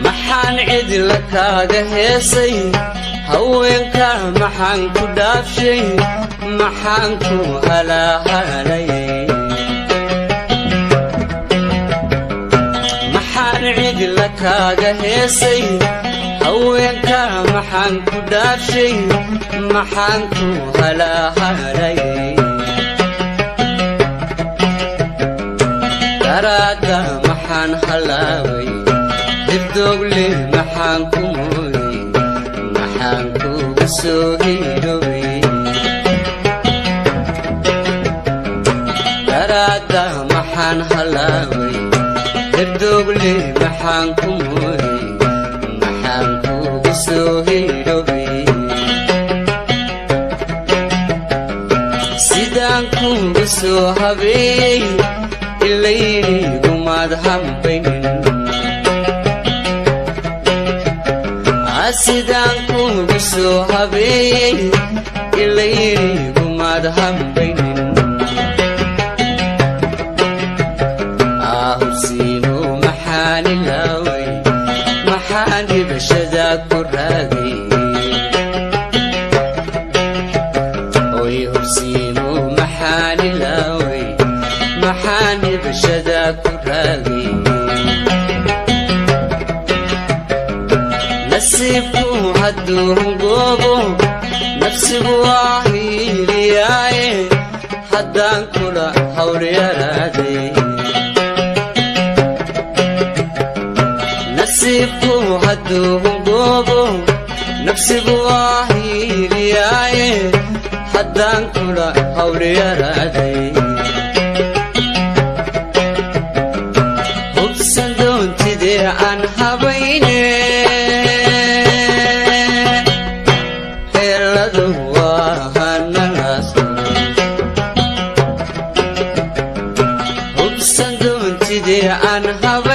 Maxaan cidla kaaga heesay? Haweenka maxaan ku dhaafshay? Maxaan ku halaahalay? Maxaan cidla kaaga heesay? Haweenka maxaan ku dhaafshay? Maxaan ku halaahalay? Daraadda maxaan halaaway? Hirdoogle maxaan ku mooyey? Maxaan kugu soo hiidhowey? Daraadda maxaan halaaway? Hirdoogle maxaan ku mooyey? Maxaan kugu soo hiidhowey? Sidaan kugu soo habeeyey ilaygumaad hambaynin. Sidaan kugu soo habeeyey ilaygumaad hambaynin. Ahubsiino maxaan ilaaway? Maxaan dhibashada ku raagay? Oy hubsiino maxaan ilaaway? Maxaan dhibashada ku raagay? Nasiibku hadduu hungoobo, nafsigu waa hiiliyaaye, haddaan kula hawlyaraaday. Nasiibku hadduu hungoobo, nafsigu waa hiiliyaaye, haddaan kula hawlyaraaday. Hubsan doontidee aan habayne, heelladu waa hanalaas. Hubsan doontidee aan habayne.